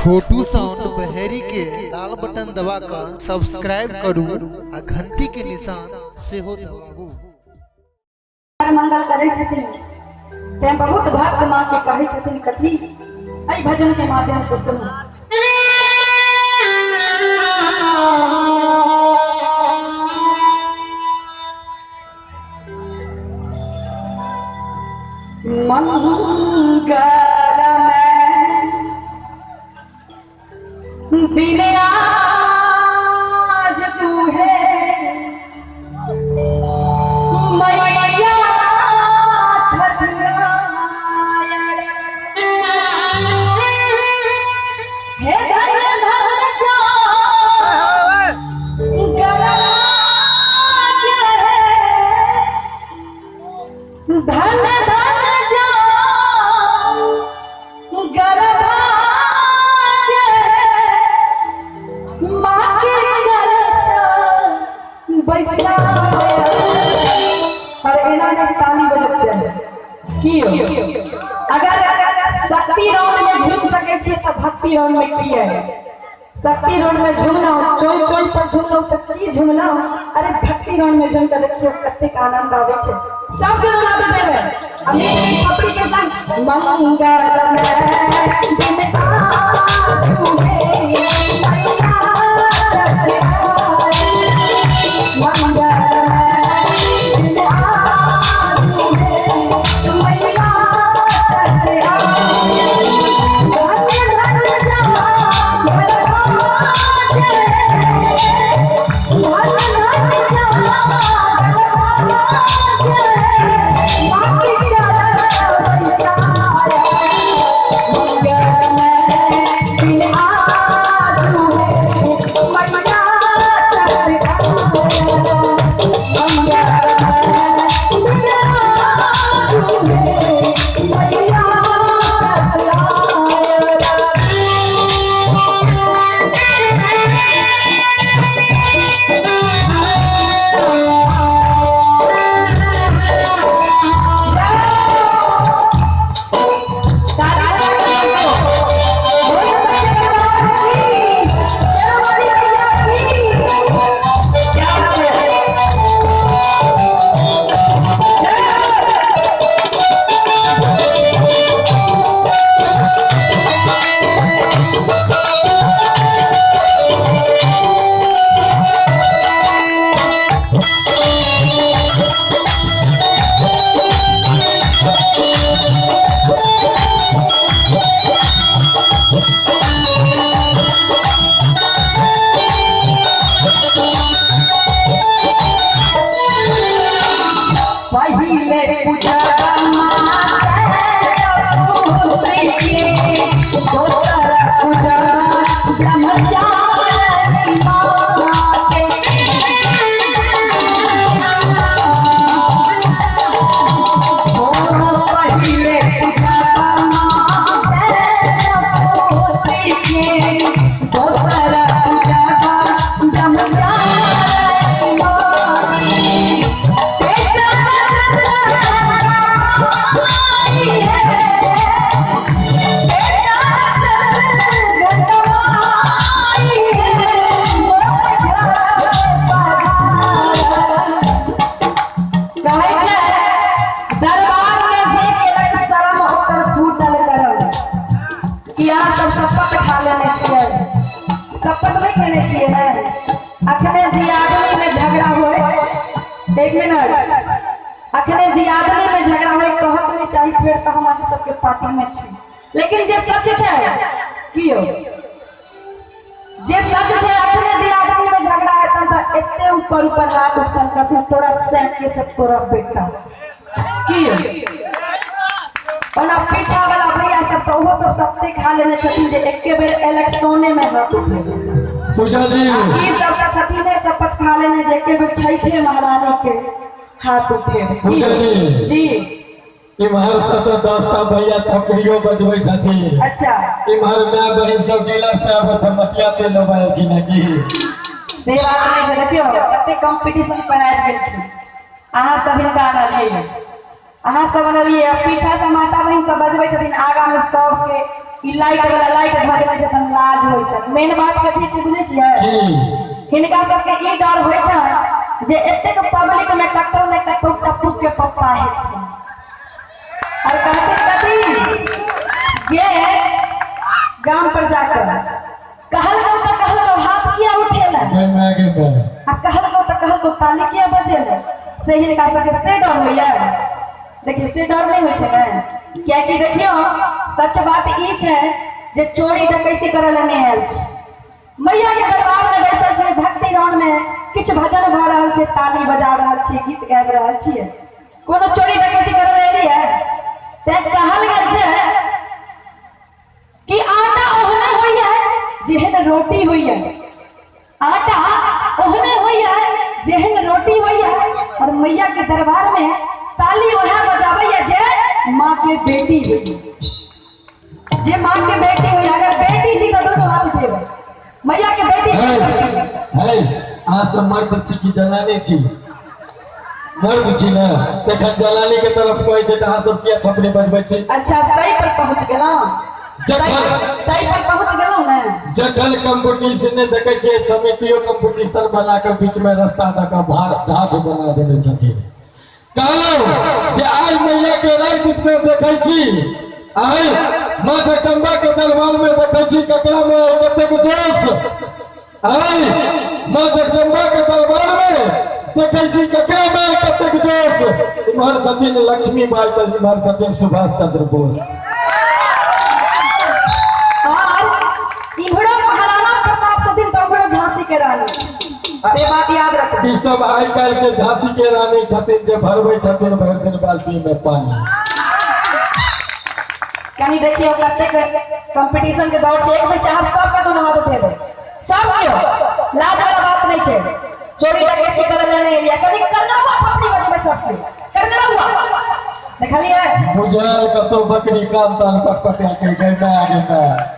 छोटू sound Baheri के लाल button दबाकर subscribe करू आ घंटी के निशान सेहो दबाबू। मंगल करै छथिन तें बहुत भक्त माँ के कहै छथिन कथी एहि भजन के माध्यम से सुनू। मंगल में दिन आज तू है मैया हे धन धन जा धन धन जा गलबा के माँ के बैसा। अरे एना ने ताली बजत छै की अगर शक्ति राउंड में झूम सके छी त भक्ति राउंड में की है। शक्ति राउंड में झूमना चोई चोई पर झूमना त की झूमना। अरे भक्ति राउंड में झूम के देखियो कतेक आनंद आवे छै। सब के नाम देबै अभी थपड़ी के संग मंगल में दिन आसू है मैया मंगल में दिन आसू है मैया अखने दियादनी में झगड़ा होए एक मिनट अखने दियादनी में झगड़ा होए कहत नहीं चाही फेर त हम अहाँ सबके पार्टी में छी। लेकिन जे सच छै कियो जे सच छै अखने दियादनी में झगड़ा हेतन त एते ऊपर ऊपर हाथ उठतन कहथिन तोरा सैंके से तोरा बेटा कियो। ओना पीछा वाला भैया सब त ओहो सब सत्ते खा लेने छथिन जे एके बेर इलेक्शने में हाथ उठे। पूजा जी ई सब त छथिन ने शपथ खा लेने जे एके बेर छैठे महारानी के हाथ उठे। पूजा जी जी इम्हर सब 10 टा भैया थपड़ियो बजबै छथिन। अच्छा इम्हर my बहिन सब डीलर साहब मटिया तेल मोबाइल की ना की से बात नहीं छै। देखियो कते कंपटीशन पर आबि गेलखिन। अहाँ सब हिनका आनलियै अहाँ सब बनलियै। पीछा से माता बहिन सब बजबै छथिन, आगा में सबके ई लाइट वाला लाइट भऽ गेलै छै तन लाज होइ छै। मेन बात कथी छै बुझै छियै? हिनका सबके ई डर होइ छै जे एतेक पब्लिक में कतौ ने कतौ टप्पू के पप्पा हेथिन और कहथिन कथी ये गाम पर जाकर कहलकौ तऽ कहलकौ हाथ किया उठेला आ कहलकौ तऽ कहलकौ ताली किया बजेला, से हिनका सबके से डर होइया। देखियौ से डर नहीं होइ छै ने, कियाकि देखियौ सच बात ई छै जे चोरी डकैती करय लए नहि आयल छै। मैया के दरबार में बैसल छै, भक्ति रौन में किछु भजन भऽ रहल छै, ताली बजा रहल छी, गीत गाबि रहल छियै, कोनो चोरी डकैती करय लए एलियै? तें कहल गेल छै कि आटा ओहने होइया जेहन रोटी होइया, आटा ओहने होइया जेहन रोटी होइया, और मैया के दरबार में ताली वह बजाबैया जे माँ के बेटी होइया, जे माँ के बेटी होइया। अगर बेटी छी तऽ दुनू हाथ उठेबै, मैया के बेटी छी। है अहाँ सब मर्द छी कि जनानी छी? मर्द छी ने, तखन जनानी के तरफ कहै छै तऽ अहाँ सब किया थपड़ी बजबै छी? अच्छा सही पर पहुँच गेलहुँ, तै पर पहुँच गेलहुँ ने। जखन कंपटीशन ने देखै छियै, समितियो कंपटीशन बना कऽ बीच में रास्ता दऽ कऽ ढाठ बना देने छथिन। कहलहुँ जे आइ मैया के राति में देखै छी, आइ माँ जगदम्बा के दरबार में देखै छी ककरा में कतेक जोश, आइ माँ जगदम्बा के दरबार में देखै छी ककरा में कतेक जोश। इम्हर छथिन लक्ष्मी बाई तऽ इम्हर छथिन सुभाष चंद्र बोस, और इम्हरो महाराणा प्रताप छथिन तऽ उम्हरो झांसी के रानी, से बात याद रखू। ई सब आइ काल्हि के झांसी के रानी छथिन जे भरबै छथिन भरि दिन बाल्टी में पानी। कनी देखियौ कतेक कंपटीशन के दौर छै। एक बेर चाहब सबके दुनू हाथ उठेबै, सब कियो, लाज वाला बात नहीं छै। चोरी डकैती करय लए नहि एलियै, कनी करगरौआ थपड़ी बजेबै सबके, करगरौआ देखलियै बुझल कतौ बकरी कान तान पटपटा के गै माय।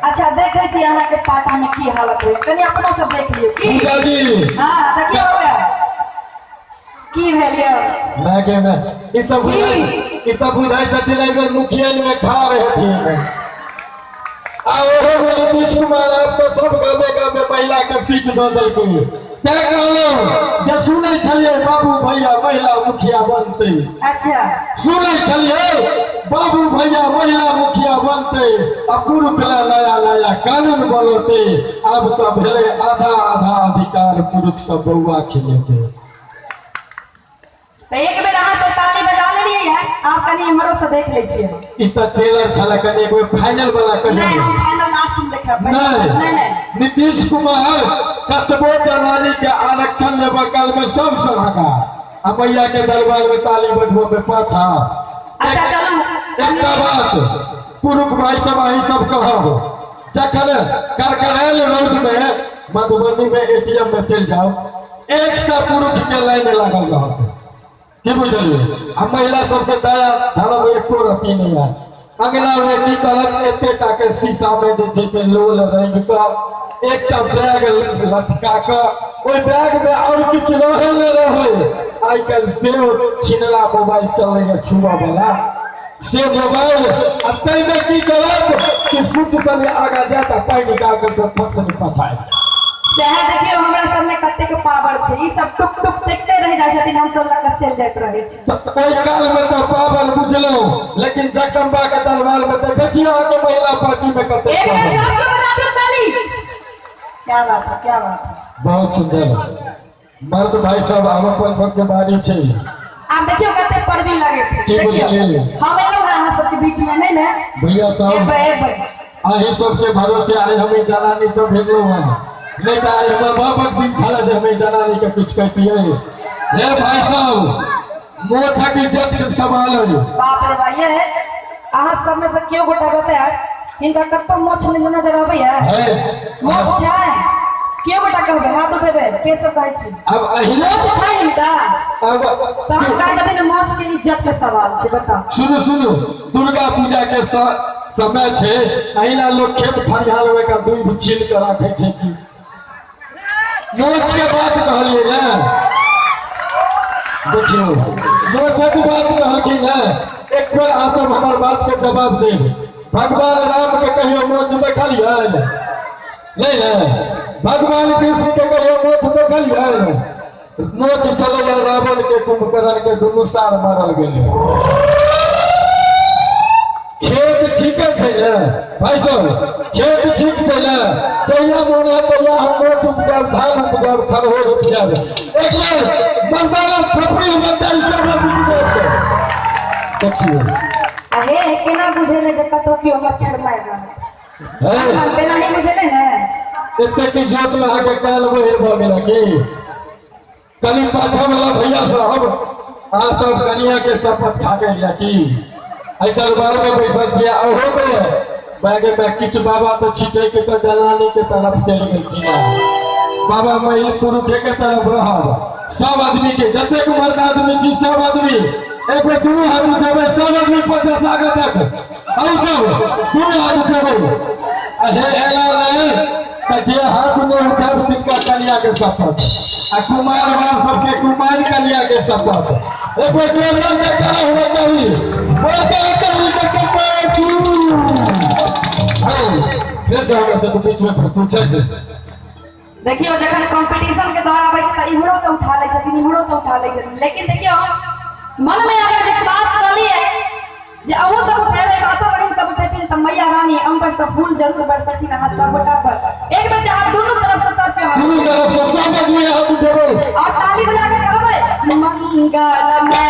अच्छा देखै छी अहाँ के पार्टी में की हालत होय, कनी अपनो सब देख लियौ की पूजा जी। हां देखियौ की भेल यौ माय के माय। ई तऽ बुझाइ, ई तऽ बुझाइ छथिन एहि बेर मुखिया में खा रहथिन। आ ओहो में नीतीश कुमार आब तऽ सब गामे गामे महिला के सीट दऽ देलकै। तैं कहलहुँ जे सुनै छलियै बाबू भैया महिला मुखिया बनतै। अच्छा सुनै छलियै बाबू भैया महिला मुखिया बनतै आ पुरुष लए नया नया कानून बनौतै। आब तऽ भेलै आधा आधा अधिकार पुरुष सब बौआ खेलेतै। तऽ एक बेर अहाँ सब ताली बजा लेलियै है, आब कनी इम्हरो से देख लै छियै। ई तऽ टेलर छलै, कनी एक बेर फाइनल वाला कहियौ। नहीं हम फाइनल लास्ट में देखब। नहीं नहीं, नीतीश कुमार कतबो जनानी के आरक्षण लेबऽ काल में सबसँ आगाँ, आ मैया के दरबार में ताली बजबो में पाछा। अच्छा चलू एकटा बात पुरुष भाई सब अहीं सब कहब, जखन करकरायल रौद में मधुबनी में एटीएम में चलि जाउ, 100 पुरुष के लाइन लागल रहत। की बुझलियै? आ महिला सबके दया धर्म एको रत्ती नहि आयल। अगला में की करत, एते टा के शीशा में जे छै से लोल रंगि कऽ एकटा बैग लटका कऽ ओहि बैग में और किछु रहै नहि रहै। आइ काल्हि सेहो छिनला मोबाइल चलैया छुअ वाला, से मोबाइल आ ताहिमे की करत कि सूट तनि आगाँ जायत आ पाइ निकाल कऽ फट पाछा आबि जायत। सएह देखियौ हमरा सब में कतेक पावर छै, ई सब टुक टुक देखते रहि जाइ छथिन, हम सब लग चलि जाइत रहै छी। ओहि काल में तऽ पावर बुझलहुँ, लेकिन जगदम्बा के दरबार में देखै छी अहाँके महिला पार्टी में कतेक एक बेर सबके बजा दियौ ताली। क्या बात है, क्या बात है, बहुत सुंदर मर्द भाई सब। आब अपन सबके बारी छै। आब देखियौ कते परवी लगे, देखियौ हम एलहुँ हँ अहाँ सबके बीच में, नहीं ने भैया सब अहीं सबके भरोसे आइ हम जनानी सब भेजलहुँ हँ, नहीं तऽ आइ हमर बापक दिन छल जे हम जनानी के किछु कहितियै। हे भाई साहब, मोछक इज्जत के सवाल है। बाप रे भाई, ये अहाँ सब में से केओ गोटा बतायब हिनका कतौ मोछ नहीं नजर आबैया? मोछ छै? केओ गोटा कहबै, हाथ उठेबै, के सब कहै छी? अब अहिना मोछ छै हिनका? अब तहन कहै छथिन मोछ के इज्जत के सवाल छै। बताउ। सुनू सुनू, दुर्गा पूजा के समय छै, अहिना लोग खेत फरिहाल में का दूध छील के राखै छै। की मोछ के बात कहलियै ने? देखियौ मोछक बात कहलखिन ने, एक बेर अहाँ सब हमर बात के जवाब देब। भगवान राम के कहियो मोछ देखलियै नहीं ने? भगवान कृष्ण के कहियो मोछ देखलियै? मोछ चलैया रावण के कुंभकर्ण के दुनू सार मारल गेलै। खेत ठीके छै ने भाई सब, खेत ठीक छै ने? जहिया मोन है तहिया हम मोछ उपजाब, धान उपजाब, खरहोर उपजाब। एक बेर मर्दाना थपड़ी बनतै सब देखियौ। अहे केना बुझेलै जे कतौ केओ मच्छर मारि रहल छै? तेना नहि बुझेलै ने? एते की जोत में अहाँके काल बहिर भऽ गेल की? कनि पाछा वाला भैया साहब, अहाँ सब कनिया के शपथ खा गेलियै की? एहि दरबार में बैसल छियै, अहो में बैगे में किछु बाबा तऽ छिटै के तऽ जनानी के तरफ चलि गेलखिन। बाबा महिला पुरुषे के तरफ रहब। सब आदमी के जतेक मर्द आदमी छी सब आदमी एक बेर दुनू हाथ उठेबै, सब आदमी 50 आगे तक अहूँ सब दुनू हाथ उठेबै। अहे एना नहि तऽ जे हाथ नहि उठायब तिनका कनिया के शपथ, आ कुमार बार सबके कुमार कनिया के शपथ। एक बेर जोरदार जयकारा होना चाही। बोलते फिर से हमरा सबके बीच में पूछै छै। देखियौ जखन कंपटीशन के दौर आबै छै तऽ इम्हरो से उठा लै छथिन, इम्हरो से उठा लै छथिन, लेकिन देखियौ मन में अगर विश्वास कऽ लिए जे अहूँ सब उठेबै, मातो बहिन सब उठेथिन तऽ मैया रानी अंबर से फूल जरूर बरसथिन अहाँ सब गोटा पर। एक बेर चाहे दुनू तरफ से सबके हाथ, दुनू तरफ से सब आदमी हाथ उठेबै और ताली बजा के कहबै मंगल में